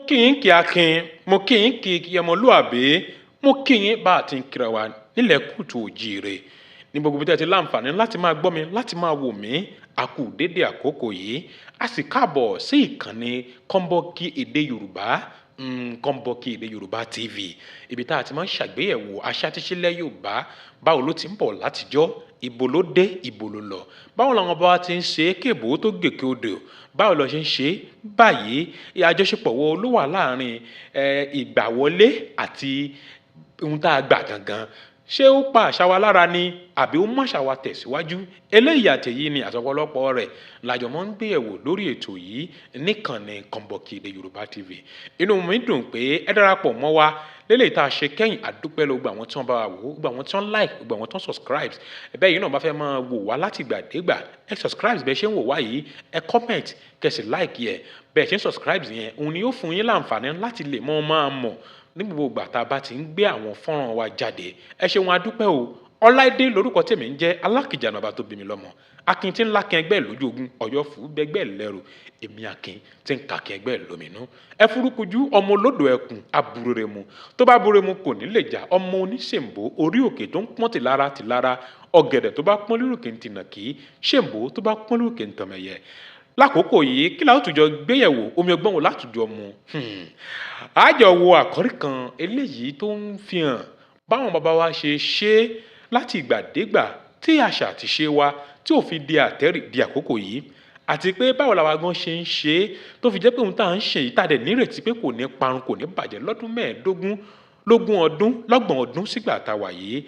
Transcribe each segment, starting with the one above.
Kí yín kí akin, mo kí yín kí ọmọlúàbí, mo kí yín bá a ti ń kíra wa nílẹ̀ kùtù òjíire ní gbogbo ibi tí ẹ ti láǹfààní láti máa gbọ́ mi, láti máa wò mí. A kú dédé àkókò yìí, a sì káàbọ̀ sí ìkànnì Kọ́ńbọ́ọ̀kì Èdè Yorùbá, Kọ́ńbọ́ọ̀kì Èdè Yorùbá TV, ibi tá a ti máa ń ṣàgbéyẹ̀wò àṣà àti ìṣẹ̀lẹ̀ Yorùbá. Báwo ló ti ń bọ̀ látijọ́, ibo ló dé, ibo ló lọ, báwo làwọn bá wa ti ń ṣe é kébò tó gèkè odò, báwo lọ ṣe ń ṣe é báyìí, àjọṣepọ̀ wo ló wà láàrin ìgbàwọlé àti ohun tá a gbà gangan, ṣé ó pa àṣà wa lára ni àbí ó mú àṣà wa tẹ̀síwájú? Eléyìí àtẹ̀yí ni àtọ̀pọ̀lọpọ̀ rẹ̀ làjọ mọ́ ń gbéyẹ̀wò lórí ètò yìí níkànnì Kọ́ńbọ́ọ̀kì Èdè Yorùbá TV. Inú mi dùn pé ẹ darapọ̀ mọ́ wa lélẹ́yìí tá a ṣe kẹ́yìn. Àdúpẹ́ lọ gbogbo àwọn tí wọ́n bá wa wò, gbogbo àwọn tí wọ́n like, gbogbo àwọn tí wọ́n subscribe. Bẹ́ẹ̀ yìí náà bá fẹ́ máa wò wá láti ìgbàdégbà, ẹ subscribe bẹ́ẹ̀ ṣe ń wò wá yìí, ẹ comment, kẹ́ sì like yẹ. Bẹ́ẹ̀ ṣe ń subscribe yẹn, òun ni yóò fún yín láǹfààní láti lè mọ́ máa mọ̀ ní gbogbo ìgbà tá a bá ti ń gbé àwọn fọ́nrán wa jáde. Ẹ ṣeun, adúpẹ́ o. Ọláìdé lórúkọ tèmi ń jẹ́, Alákìjànà bá tó bí mi lọ́mọ, akin tí ń lákin ẹgbẹ́ lójú ogun, Ọ̀yọ́ fún gbẹgbẹ́ lẹ́rù, èmi akin tí ń kàkin ẹgbẹ́ lóminú. Ẹ furukuju ọmọ olódò ẹkùn aburemu, tó bá buremu kò ní lè jà, ọmọ oníṣèǹbó orí òkè tó ń pọ́n tìlara tìlara, ọ̀gẹ̀dẹ̀ tó bá pọ́n lórúkè ń tìnà kí ṣèǹbó tó bá pọ́n lórúkè ń tọmẹyẹ. Lákòókò yìí, kí la ó tùjọ gbéyẹ̀wò? Omi ọgbọ́n wo látùjọ mu? Àjọ wo àkọ́rí kan eléyìí tó ń fi hàn báwọn bàbá wa ṣe ṣe é láti ìgbàdégbà tí àṣà àti ṣe wa tí ò fi di àtẹ́rì di àkókò yìí, àti pé báwo làwa gan ṣe ń ṣe é tó fi jẹ́ pé ohun tá à ń ṣe yìí tá a dẹ̀ nírètí pé kò ní parun, kò ní bàjẹ́ lọ́dún 15, lógún ọdún, lọ́gbọ̀n ọdún sígbà tá a wà yìí.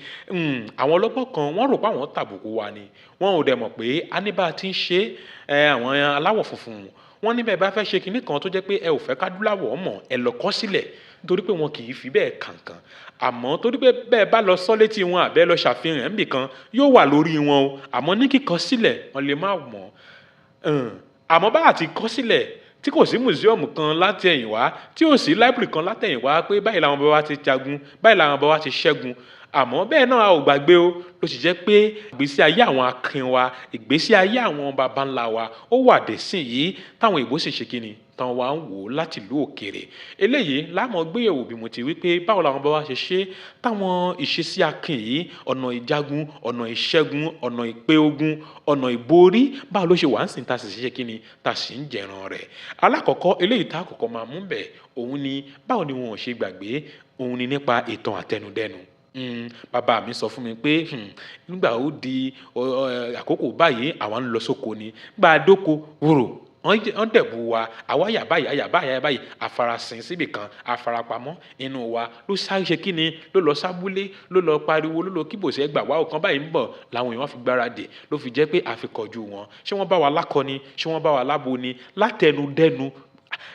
Àwọn ọlọ́gbọ́n kan wọ́n rò pé àwọn tàbùkù wa ni, wọn ò dẹ̀ mọ̀ pé a ní bá a ti ń ṣe é. Àwọn aláwọ̀ funfun wọ́n ní bẹ́ẹ̀ bá fẹ́ ṣe kinní kan tó jẹ́ pé ẹ ò fẹ́ kádúláwọ̀ mọ̀, ẹ lọ kọ sílẹ̀, nítorí pé wọn kì í fi bẹ́ẹ̀ kàǹkàn. Àmọ́ torí pé bẹ́ẹ̀ bá lọ sọ létí wọn àbẹ́ lọ ṣàfihàn ẹ̀ níbì kan, yóò wà lórí wọn o. Àmọ́ ní kíkọ sílẹ̀, wọ́n lè má mọ̀. Àmọ́ bá àti kọ sílẹ̀ tí kò sí museum kan láti ẹ̀yìn wá, tí ò sí library kan láti ẹ̀yìn wá pé báyìí làwọn bàbá wa ti jagun, báyìí làwọn bàbá wa ti ṣẹ́gun. Àmọ́ bẹ́ẹ̀ náà a ò gbàgbé o, ló sì jẹ́ pé ìgbésí ayé àwọn akin wa, ìgbésí ayé àwọn baba ńlá wa ó wà dé sí yìí táwọn ìbò sì ṣe kíni tán wá ń wò láti ìlú òkèèrè. Eléyìí láàmú gbéyẹ̀wò bí mo ti wí pé báwo làwọn bàbá wa ṣe ṣe táwọn ìṣesí akin yìí, ọ̀nà ìjagun, ọ̀nà ìṣẹ́gun, ọ̀nà ìpè ogun, ọ̀nà ìborí, báwo ló ṣe wà ń sìn tá a sì ṣe kíni tá a sì ń jẹran rẹ̀. Alákọ̀ọ́kọ́ eléyìí tá àkọ́kọ́ máa mú bẹ̀ òun ni báwo ni wọn ò ṣe gbàgbé, òun ni nípa ìtàn àtẹnudẹ́nu. Bàbá mi sọ fún mi pé nígbà ó di àkókò báyìí àwa ń lọ sóko ni, gbà dóko wòrò wọ́n dẹ̀bu wa, àwa yà báyìí, àyà báyìí, àyà báyìí, àfarasin síbì kan, àfarapamọ́ inú wa ló sáré ṣe kíni, ló lọ sábúlé, ló lọ pariwo, ló lọ kíbòsí ẹgbàá wa ọ̀kan báyìí ń bọ̀, làwọn èèyàn fi gbáradì, ló fi jẹ́ pé àfikọ̀jú wọn. Ṣé wọ́n bá wa lákọ ni? Ṣé wọ́n bá wa lábo ni? Látẹnudẹ́nu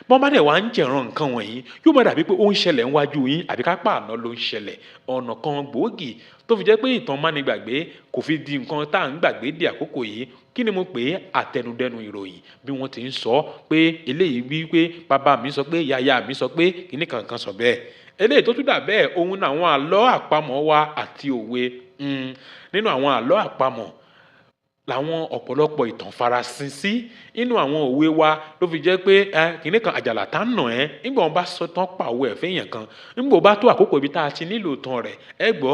bọ́n bá dẹ̀ wá ń jẹ̀ràn nǹkan wọ̀nyí, yóò má dàbí pé ó ń ṣẹlẹ̀ níwájú yín àbí ká pa àná ló ń ṣẹlẹ̀. Ọ̀nà kan gbòógì tó fi jẹ́ pé ìtàn mánigbàgbé kò fi di nǹkan tá à ń gbàgbé di àkókò yìí, kí ni mo pè é? Àtẹnudẹ́nu ìròyìn bí wọ́n ti ń sọ pé eléyìí wí pé bàbá mi sọ pé yàyà mi sọ pé kíní kankan sọ bẹ́ẹ̀. Eléyìí tó tún dà bẹ́ẹ̀, òun ni àwọn àlọ́ àpamọ̀ wa àti òwe. Nínú àwọn àlọ́ àpamọ̀ làwọn ọ̀pọ̀lọpọ̀ ìtàn farasin sí inú àwọn òwe wa, ló fi jẹ́ pé kìnìún kan àjàlá tá ń nà ẹ́ nígbà wọn bá sọ tán pa òwe ẹ̀ fẹ́yàn kan, nígbà wọn bá tó àkókò ibi tá a ti nílò ìtàn rẹ̀, ẹ gbọ́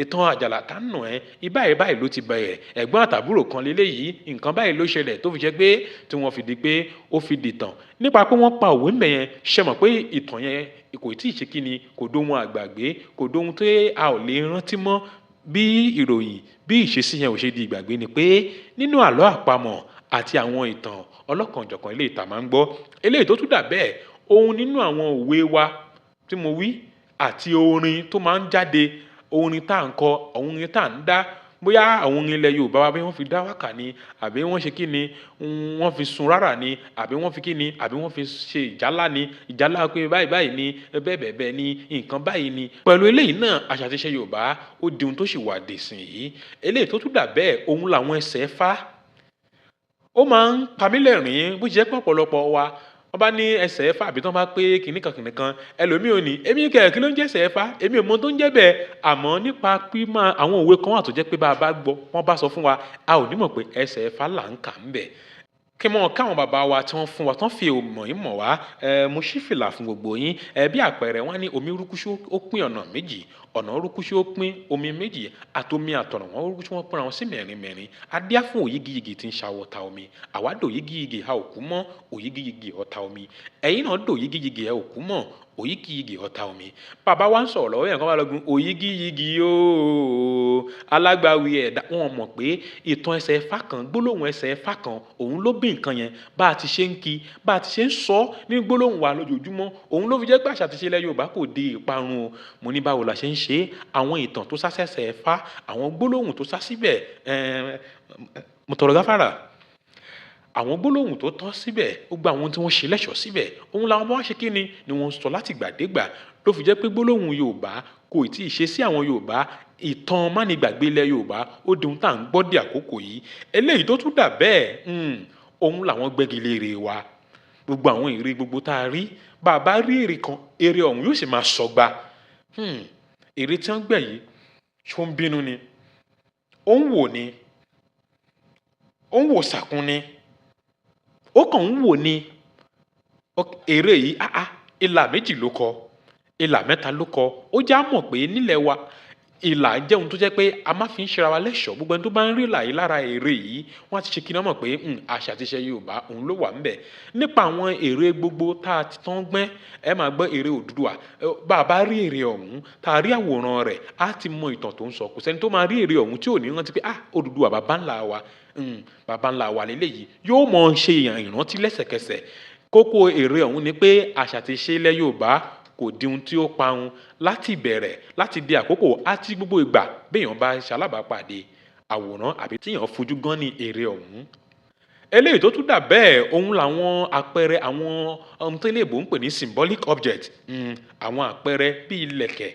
ìtàn àjàlá tá ń nà ẹ́, ibáyìí báyìí ló ti bẹ̀rẹ̀, ẹ̀gbọ́n àtàbúrò kan léléyìí, nǹkan báyìí ló ṣẹlẹ̀ tó fi jẹ́ pé tí wọ́n fi di pé ó fi dìtàn nípa pé wọ́n pa òwe ńbẹ̀ yẹn. Ṣe mọ̀ pé ìtàn yẹn kò tí ì ṣe kíni, kò dóhun àgbàgbé, kò dóhun tó a ò lè rántí mọ́. Bí ìròyìn bí ìṣesí yẹn ò ṣe di ìgbàgbé ni pé nínú àlọ́ àpamọ̀ àti àwọn ìtàn ọlọ́kanòjọ̀kan eléyìí tá a máa ń gbọ́. Eléyìí tó tún dà bẹ́ẹ̀, òun nínú àwọn òwe wa tí mo wí àti orin tó máa ń jáde, orin tá à ń kọ, orin tá à ń dá, bóyá àwọn orin ilẹ̀ Yorùbá wa bí wọ́n fi dá wákà ni, àbí wọ́n ṣe kíni, wọ́n fi sun rárá ni, àbí wọ́n fi kíni, àbí wọ́n fi ṣe ìjálá ni, ìjálá pé báyìí báyìí ni, bẹ́ẹ̀ bẹ́ẹ̀ bẹ́ẹ̀ ni, nǹkan báyìí ni. Pẹ̀lú eléyìí náà, àṣà àti ìṣe Yorùbá ó di ohun tó sì wà dé ìsìn yìí. Eléyìí tó tún dà bẹ́ẹ̀, òun làwọn ẹsẹ̀ Ifá. Ó máa ń pa mí lẹ́rìn-ín bó ṣe jẹ́ pé ọ̀pọ̀lọpọ̀ wa wọ́n bá ní ẹsẹ̀ Ifá àbí tí wọ́n bá pé kìnìkan kìnìkan kan, ẹlòmíì ò ní èmi kẹ̀ kí ló ń jẹ́ ẹsẹ̀ Ifá, èmi ò mọ ohun tó ń jẹ́ bẹ́ẹ̀. Àmọ́ nípa pímọ̀ àwọn òwe kan wà tó jẹ́ pé bá a bá gbọ́, wọ́n bá sọ fún wa, a ò ní mọ̀ pé ẹsẹ̀ Ifá là ń kà ń bẹ̀. Kí mọ̀ káwọn bàbá wa tí wọ́n fún wa tán fi mọ̀ yín mọ̀ wá. Mo ṣí fìlà fún gbogbo yín. Bí àpẹẹrẹ, wọ́n ní omi rúkúṣú ó pín ọ̀nà méjì, ọ̀nà rúkúṣú ó pín omi méjì, àtomi àtọ̀nà wọn rúkúṣú wọn pínra wọn sí mẹ́rin mẹ́rin. Adíá fún òyígíyigì tí ń ṣàwọ̀ ta omi. Àwa dò yígíyigì a ò kú mọ́, òyígíyigì ọ̀ta omi. Ẹ̀yin náà dò yígíyigì ẹ ò kú mọ́, òyígíyigì ọ̀ta omi. Bàbá wa ń sọ̀rọ̀ lọ́wọ́ yẹn kan bá lọ gun òyígíyigì ooo alágbàwí ẹ̀dá. Wọn mọ̀ pé ìtàn ẹsẹ̀ ẹ̀fà kan, gbólóhùn ẹsẹ̀ ẹ̀fà kan, òun ló bí nǹkan yẹn. Bá a ti ṣe ń kí, bá a ti ṣe ń sọ ní gbólóhùn wa lójoojúmọ́, òun ló fi jẹ́ pé àṣà àti ìṣe ilẹ̀ Yorùbá kò di ìparun o. Mo ní báwo la ṣe ń ṣe àwọn ìtàn tó sá sẹ́sẹ̀ ẹ̀fà, àwọn gbólóhùn tó sá síbẹ̀, mo tọrọ gáfárà. Àwọn gbólóhùn tó tọ́ síbẹ̀, gbogbo àwọn tí wọ́n ṣe lẹ́ṣọ̀ọ́ síbẹ̀, òun làwọn ọmọ wa ṣe kíni ni wọ́n ń sọ láti ìgbàdégbà. Ló fi jẹ́ pé gbólóhùn Yorùbá kò tí ì ṣe sí àwọn Yorùbá. Ìtàn mánigbàgbé ilẹ̀ Yorùbá ó di ohun tá à ń gbọ́ dé àkókò yìí. Eléyìí tó tún dà bẹ́ẹ̀, òun làwọn gbẹ́gilére wa. Gbogbo àwọn ère gbogbo tá a rí, bá a bá rí ère kan, ère ọ̀hún yóò sì máa sọgba. Ère tí wọ́n gbẹ́ yìí, ṣó ń bínú ni? Ó ń wò ni? Ó ń wò sàkún ni? Ó kàn ń wò ni? Ère yìí, ìlà méjì ló kọ, ìlà mẹ́ta ló kọ. Ó já mọ̀ pé nílẹ̀ wa, ìlà jẹ́ ohun tó jẹ́ pé a máa fi ń ṣe ara wa lẹ́ṣọ̀ọ́. Gbogbo ẹni tó bá ń rí ìlà yìí lára ère yìí, wọ́n á ti ṣe kí ni wọ́n mọ̀ pé àṣà àti ìṣe Yorùbá òun ló wà níbẹ̀. Nípa àwọn ère gbogbo tá a ti tán gbẹ́, ẹ máa gbọ́ ère Odùduwà. Bá a bá rí ère ọ̀hún, tá a rí àwòrán rẹ̀, á ti mọ ìtàn tó ń sọ. Kò sẹ́ni tó máa rí ère ọ̀hún tí ò ní rántí pé Odùduwà baba ńlá wa, baba ńlá wa lélẹ́yìí. Yóò mọ ṣe ìrántí lẹ́sẹ̀kẹsẹ̀. Kókó ère ọ̀hún ni pé àṣà àti ìṣe ilẹ̀ Yorùbá kò di ohun tí ó parun láti ìbẹ̀rẹ̀, láti di àkókò àti gbogbo ìgbà bí èèyàn bá ṣalábàápàdé àwòrán àbí tí èèyàn fojú gan ní ère ọ̀hún. Eléyìí tó tún dà bẹ́ẹ̀, òun làwọn àpẹẹrẹ àwọn ohun tí eléèbó ń pè ní symbolic object. Àwọn àpẹẹrẹ bí ìlẹ̀kẹ̀.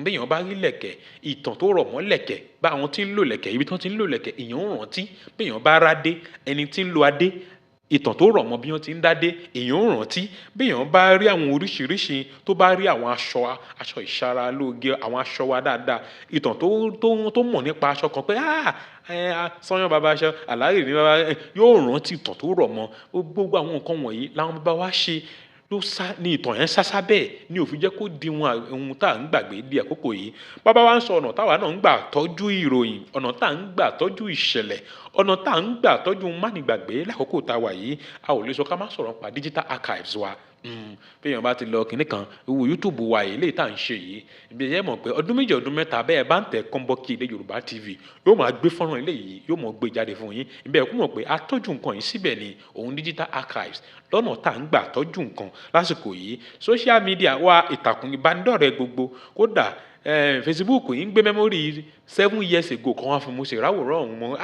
Bí èèyàn bá rí ìlẹ̀kẹ̀, ìtàn tó rọ̀ mọ́ ìlẹ̀kẹ̀, bá àwọn tí ń lò ìlẹ̀kẹ̀, ibi tí wọ́n ti ń lò ìlẹ̀kẹ̀, èèyàn ó rántí. Bí èèyàn bá rádé, ẹni tí ń lo adé, ìtàn tó rọ̀ mọ́ bí wọ́n ti ń dádé, èèyàn ó rántí. Bí èèyàn bá rí àwọn oríṣìíríṣìí, tó bá rí àwọn aṣọ, aṣọ ìṣara lóge, àwọn aṣọ wa dáadáa, ìtàn tó mọ̀ nípa aṣọ kan pé sányán baba aṣọ, àlárì ní baba, yóò rántí ìtàn tó rọ̀ mọ́. Gbogbo àwọn nǹkan wọ̀nyí làwọn baba wa ṣe ló sá ní ìtàn yẹn sásá bẹ́ẹ̀ ní ó fi jẹ́ kó di ohun tá à ń gbàgbé di àkókò yìí. Bàbá wa ń sọ ọ̀nà táwa náà ń gbà tọ́jú ìròyìn, ọ̀nà tá à ń gbà tọ́jú ìṣẹ̀lẹ̀, ọ̀nà tá à ń gbà tọ́jú mánigbàgbé lákòókò tá a wà yìí. A ò lè sọ ká má sọ̀rọ̀ nípa digital archives wa. Bí èèyàn bá ti lọ kìnì kan, wo YouTube wa yìí, eléyìí tá à ń ṣe yìí, ibi ẹ mọ̀ pé ọdún méjì, ọdún mẹ́ta bẹ́ẹ̀ bá ń tẹ Kọ́ńbọ́ọ̀kì Èdè Yorùbá TV, yóò máa gbé fọ́nrán eléyìí, yóò mọ̀ gbé jáde fún yín. Ibẹ̀ kú mọ̀ pé a tọ́jú nǹkan yìí síbẹ̀ ni òun digital archives lọ́nà tá à ń gbà tọ́jú nǹkan lásìkò yìí. Social media wa, ìtàkùn ìbánidọ́rẹ̀ẹ́ gbogbo, kódà Facebook yìí ń gbé memory 7 years ago kan wá fún mi, mo sì ráwòrán ọ̀hún mọ́.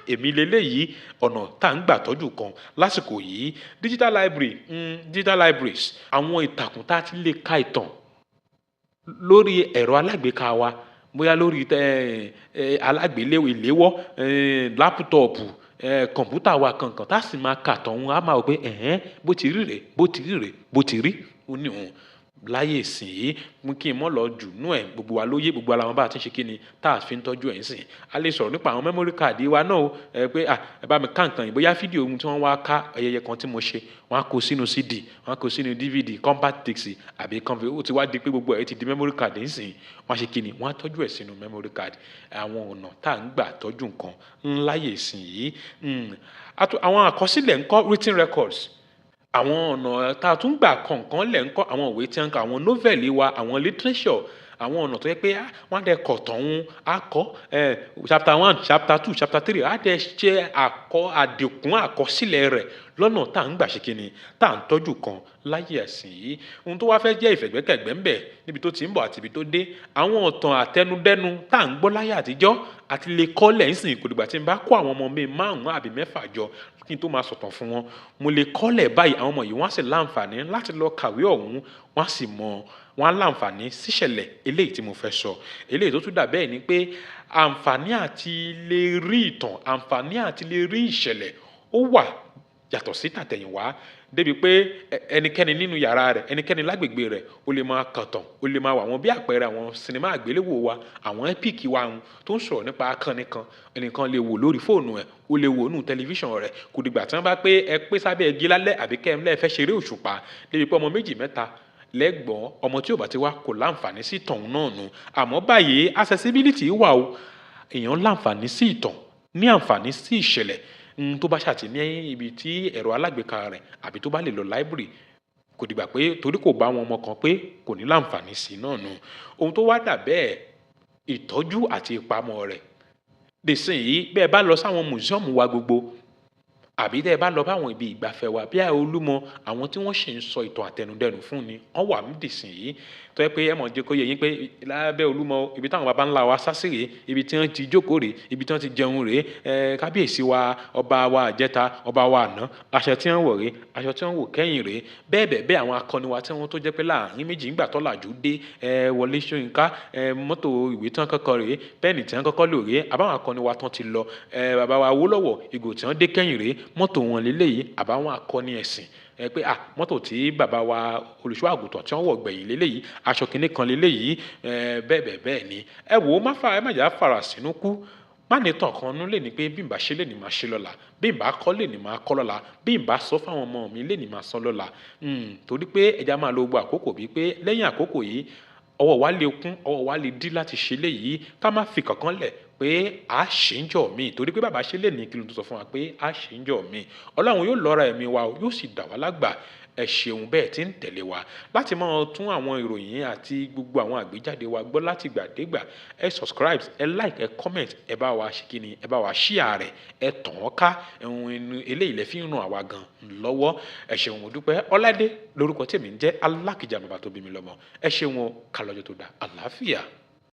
Èmi leléyìí, ọ̀nà tá à ń gbà tọ́jú kan lásìkò yìí. Digital library, digital libraries, àwọn ìtàkùn tá a ti lè ka ìtàn lórí ẹ̀rọ alágbèéká wa, bóyá lórí alágbèléwọ́, ìléwọ́, laptop, kọ̀ǹpútà wa kankan tá a sì máa ka ìtàn òun, a máa wò pé ẹ̀hẹn, bó ti rí rè, bó ti rí rè, bó ti rí, ó ní òun. Láyé ìsìn yìí, mú kí n mọ̀ lọ jù nú ẹ̀, gbogbo wa ló yé, gbogbo wa la mọ̀ bá ti ń ṣe kíni tá a fi ń tọ́jú ẹ̀ ń sìn. A lè sọ̀rọ̀ nípa àwọn memory card wa náà o, pé ẹ bá mi ká nǹkan yìí, bóyá fídíò ohun tí wọ́n wá ká ayẹyẹ kan tí mo ṣe, wọ́n á kó sínú CD, wọ́n á kó sínú DVD, compact disc àbí ó ti wá di pé gbogbo ẹ̀ ti di memory card ń sìn. Wọ́n á ṣe kíni, wọ́n á tọ́jú ẹ̀ sínú memory card. Àwọn ọ̀nà tá à ń gbà tọ́jú nǹkan láyé ìsìn yìí. Àwọn àkọsílẹ̀ ńkọ́, written records. Àwọn ọ̀nà tá a tún gbà kọ nǹkan lẹ̀ ńkọ́, àwọn ìwé tí wọ́n ń kọ, àwọn novel wa, àwọn literature, àwọn ọ̀nà tó jẹ́ pé wọ́n á dẹ̀ kọ ìtàn òun, á kọ, chapter 1, chapter 2, chapter 3, á dẹ̀ ṣe àdìkún àkọsílẹ̀ rẹ̀ lọ́nà tá à ń gbà ṣe kíni, tá à ń tọ́jú kan láyé ẹ̀sìn yìí. Ohun tó wá fẹ́ jẹ́ ìfẹ̀gbẹ́kẹ̀gbẹ́ ńbẹ̀ níbi tó ti ń bọ̀ àti ibi tó dé, àwọn ìtàn àtẹnudẹ́nu tá à ń gbọ́ láyé àtijọ́ àti lè kọ́lẹ̀ ń sìn. Kò dìgbà tí n bá kó àwọn ọmọ mi márùn-ún àbí mẹ́fà jọ kí n tó máa sọ̀tàn fún wọn. Mo lè kọ́lẹ̀ báyìí, àwọn ọmọ yìí wọ́n á sì láǹfààní láti lọ kàwé ọ̀hún, wọ́n á sì mọ̀, wọ́n á láǹfààní síṣẹ̀lẹ̀ eléyìí tí mo fẹ́ sọ. Eléyìí tó tún dà bẹ́ẹ̀ ni pé àǹfààní àti lè rí ìtàn, àǹfààní àti lè rí ìṣẹ̀lẹ̀ ó wà yàtọ̀ sí tàtẹ̀yìnwá. Débi pé ẹnikẹ́ni nínú yàrá rẹ̀, ẹnikẹ́ni lágbègbè rẹ̀, ó lè máa kàntàn, ó lè máa wà wọ́n bí àpẹẹrẹ àwọn sinimá àgbéléwò wa, àwọn epic wa tó ń sọ̀rọ̀ nípa akọni kan, ẹnìkan lè wò lórí fóònù ẹ̀, ó lè wò nínú tẹlifíṣàn rẹ̀. Kò dìgbà tí wọ́n bá pé ẹ pé sábẹ́ igi lálẹ́ àbí kẹ́ ẹ lẹ́ fẹ́ ṣeré òṣùpá, débi pé ọmọ méjì mẹ́ta lẹ́gbọ̀n ọmọ tí ò bá ti wá kò láǹfààní sí ìtàn náà nù. Àmọ́ báyìí accessibility wà o, èèyàn láǹfààní sí ìtàn, ní àǹfààní sí ìṣẹ̀lẹ̀ tó bá ṣàtì ní ibi tí ẹ̀rọ alágbèéká rẹ̀ àbí tó bá lè lọ library. Kò dìgbà pé torí kò bá wọn ọmọ kan pé kò ní láǹfààní sí náà nù. Ohun tó wá dà bẹ́ẹ̀, ìtọ́jú àti ìpamọ́ rẹ̀ dìsìn yìí, bẹ́ẹ̀ bá lọ sáwọn museum wa gbogbo àbí tẹ́ ẹ bá lọ báwọn ibi ìgbafẹ́ wa bí i Olúmọ, àwọn tí wọ́n sì ń sọ ìtàn àtẹnudẹ́nu fún ni wọ́n wà ní dìsìn yìí, tó yẹ pé ẹ mọ̀ jẹ́ kó yé yín pé lábẹ́ Olúmọ, ibi táwọn baba ńlá wa sá sí rèé, ibi tí wọ́n ti jókòó rèé, ibi tí wọ́n ti jẹun rèé, kábíyèsí wa, ọba wa àjẹta, ọba wa àná, aṣọ tí wọ́n wọ̀ rèé, aṣọ tí wọ́n wọ̀ kẹ́yìn rèé, bẹ́ẹ̀ bẹ́ẹ̀ bẹ́ẹ̀ àwọn akọni wa tí wọ́n tó jẹ́ pé láàrin méjì ńgbà tó làjú dé, Wọlé Ṣóyínká, mọ́tò ìwé tí wọ́n kọ́kọ́ rèé, pẹ́ẹ̀nì tí wọ́n kọ́kọ́ lò rèé, àbáwọn akọni wa tán ti lọ, baba wa Awólọ́wọ̀, ìgò tí wọ́n dé kẹ́yìn rèé, mọ́tò wọn léléyìí, àbáwọn akọni ẹ̀sìn, pé à mọ́tò tí bàbá wa olùṣọ́ àgùntàn tí wọ́n wọ̀ gbẹ̀yìn léléyìí, aṣọ kìnní kan léléyìí, bẹ́ẹ̀ bẹ́ẹ̀ bẹ́ẹ̀ ni. Ẹ wò ó, má fà, ẹ má jà fara sínú kú. Má ní tàn kan nú lè ní pé bí n bá ṣe lè ní máa ṣe lọ́la, bí n bá kọ́ lè ní máa kọ́ lọ́la, bí n bá sọ fún àwọn ọmọ mi lè ní máa sọ lọ́la. Torí pé ẹja máa lo gbogbo àkókò bíi pé lẹ́yìn àkókò yìí, ọwọ́ wa lè kún, ọwọ́ wa lè dí láti ṣe léyìí, ká má fi kankan lẹ̀ pé a ṣe ń jọ mí. Torí pé bàbá ṣe lè ní kí ló tó sọ fún wa pé a ṣe ń jọ mí. Ọlọ́run yóò lọ́ra ẹ̀mí wa, yóò sì dà wá lágbà. Ẹ ṣeun bẹ́ẹ̀ tí ń tẹ̀lé wa láti máa tún àwọn ìròyìn àti gbogbo àwọn àgbéjáde wa gbọ́ láti ìgbà dégbà. Ẹ subscribe, ẹ like, ẹ comment, ẹ bá wa ṣe kíni, ẹ bá wa share rẹ̀, ẹ tàn án ká. Ohun inú eléyìí lẹ fi ń ràn àwa gan lọ́wọ́. Ẹ ṣeun, mo dúpẹ́. Ọládé lórúkọ tí èmi ń jẹ́, Alákìjà bàbá tó bí mi lọ́mọ. Ẹ ṣeun o, ká lọ́jọ́ tó dáa. Àlàáfíà.